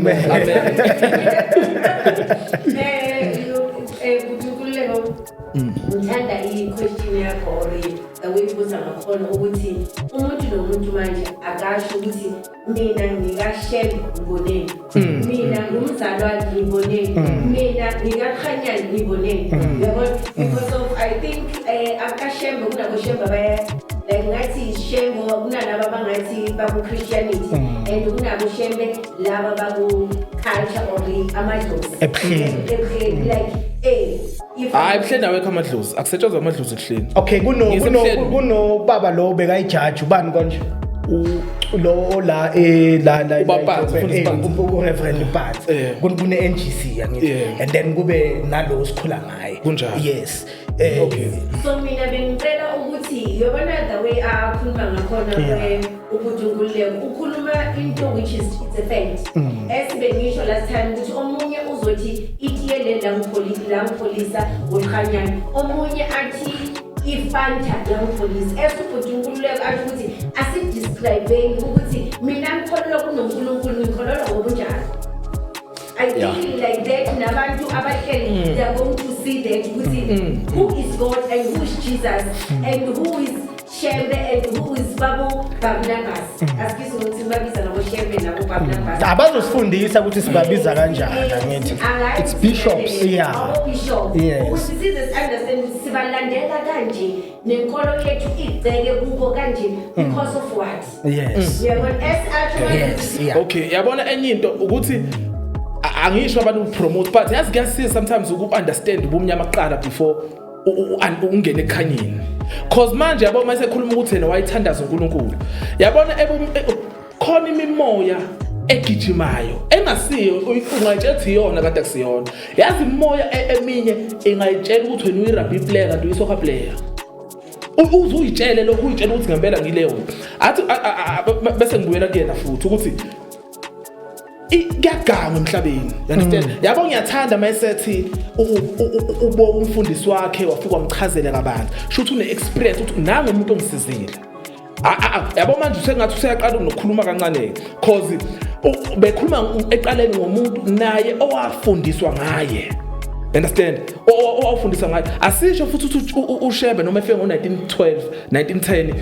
Amen. Nkululeko, ngithanda i-question yakho or the way ubuza ngakhona ukuthi umuntu nomuntu manje akasho ukuthi mina ngikaShembe ngiboneni, mina ngumzalwane ngiboneni, mina ngikakhanyani ngiboneni, yabona? Because of I think akaShembe kunaboShembe abaya like ngathi Shembe, kunalaba abangathi baku-Christianity and kunaboShembe laba baku-culture or amadlozi. Ebuhleni. Ebuhleni, like if Hayi, ebuhleni awekho amadlozi, akusetshenzwa amadlozi ebuhleni. Okay, kuno kuno Ngisebuhleni. Kuno baba lo bekayijaji, ubani konje? Lo la la Ubaba Panzi, ufundisi Panzi. uReverend Panzi. Kune NGC angithi? Yeah. And then kube nalo sikhula ngaye. Kunjalo. Yes. So mina bengicela ukuthi yabona the way akhuluma ngakhona, ukuthi uNkululeko ukhuluma into which is, it's a fact, esibengisho last time ukuthi omunye uzothi itiye le langipholisa ngolhanyana, omunye athi iFanta yangipholisa. Esubhuti uNkululeko athi ukuthi asidescribeni ukuthi mina ngikholelwa kunoNkulunkulu, ngikholelwa ngobunjalo. I think like that nabantu abahleli, they are going to see that ukuthi who is God and who is Jesus and who is Shembe and who is Babu Barnabas. Asikisi ukuthi babiza nabo Shembe nabo Barnabas. Abazosifundisa ukuthi sibabiza kanjani angithi? It's bishops. Yeah. Bishop. Yes. Ukuthi size si-understand ukuthi sibalandela kanje nenkolo yethu igceke kubo kanje because of what? Uyabona? As Yes, yeah. Okay, yabona enye into ukuthi angisho abantu promote, but yazi kuyasiza sometimes uku-understand ubumnyama kuqala before ungene ekukhanyeni, 'cause manje yabo mase ekhuluma ukuthi yena wayithandaza uNkulunkulu, yabona, khona imimoya egijimayo engasiyo, ungayitshela ukuthi iyona kanti akusiyona. Yazi imimoya eminye ingayitshela ukuthi wena uyi-rugby player kanti uyi-soccer player. Uze uyitshele lokhu, uyitshele ukuthi ngempela ngileyo athi bese ngibuyela kuyena futhi ukuthi kuyagangwa emhlabeni, you understand? Yabo, ngiyathanda mayesethi ubo umfundisi wakhe wafika wamchazela kabanzi, shuthi une experience ukuthi nangu umuntu ongisizile. Yabo, manje usengathi useyaqala nokukhuluma kancane, 'cause bekhuluma eqaleni ngomuntu naye owafundiswa ngaye, understand? Owafundiswa ngaye. Asisho futhi ukuthi uShembe noma efike ngo-1912, 1910,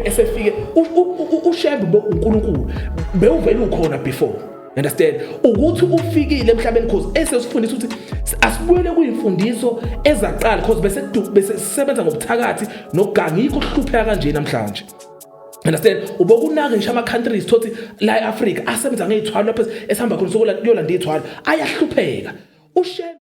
esefike uShembe uNkulunkulu bewuvele ukhona before, understand? Ukuthi ufikile emhlabeni 'cause esesifundisa ukuthi asibuyele kuyimfundiso ezaqala, 'cause bese sisebenza ngobuthakathi nokuganga, yikho kuhlupheka kanje namhlanje, understand? Ubokunaka ngisho ama-countries thothi la e-Afrika asebenza ngey'thwalo, lapho esihamba khona sokuyolanda iy'thwalo, ayahlupheka. UShembe